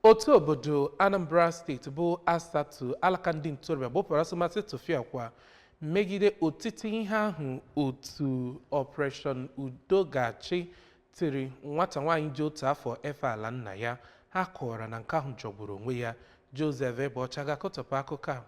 Otu obodo Anambra Steeti bụ Asatu, alaka ndị ntorobịa, gbụpụrụ asụmasị tụfịakwa megide otiti ihe ahụ otu Operation Udo Ga-achị tiri nwata nwaanyị ji otu afọ efe ala nna ya. Ha kọwara na nke ahụ jọgburu onwe ya. Joseph Ebocha ga-akọtọpụ akụkọ a.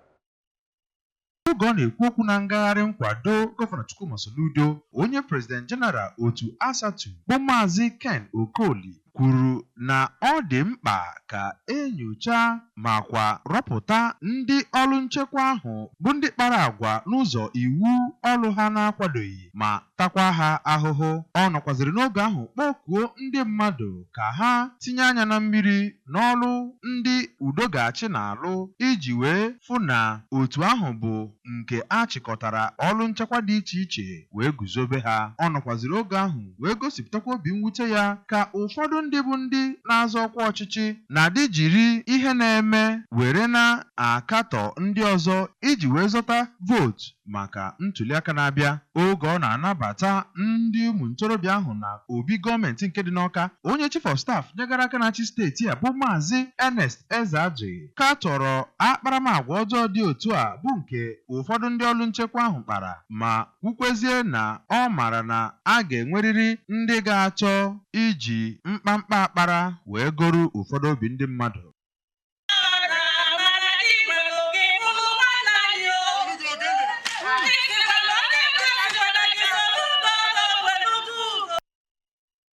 Oge ọ na-ekwu okwu na ngagharị nkwado Gọvanọ Chukwuma Soludo, onye President General otu Asatu bụ Maazị Ken Okoli kwuru na ọ dị mkpa ka enyocha ma kwa rọpụta ndị ọrụ nchekwa ahụ bụ ndị kpara agwa n'ụzọ iwu ọrụ ha na-akwadoghị ma takwa ha ahụhụ. Ọ nọkwaziri n'oge ahụ kpọkuo ndị mmadụ ka ha tinye anya na mmiri n'ọrụ ndị Udo Ga-achị na-alụ iji wee fụ na otu ahụ bụ nke a chịkọtara ọrụ nchekwa dị iche iche wee guzobe ha. Ọ nọkwaziri oge ahụ wee gosipụtakwa obi mwute ya ka ụfọdụ ndị bụ ndị na-azọ ọkwa ọchịchị na-adị jiri ihe na-eme were na-akatọ ndị ọzọ iji wee zọta vootu maka ntuliaka na-abịa. Oge ọ na-anabata ndị ụmụ ntorobịa ahụ na obi gọọmenti nke dị n'Awka, onye Chief of Staff nyegara aka na-achị steeti a bụ Maazị Ernest Ezeajị katọrọ akparamagwa ọjọọ dị otu a bụ nke ụfọdụ ndị ọrụ nchekwa ahụ kpara, ma kwukwezie na ọ maara na a ga-enwerịrị ndị ga-achọ iji mkpamkpa akpara wee goro ụfọdụ obi ndị mmadụ.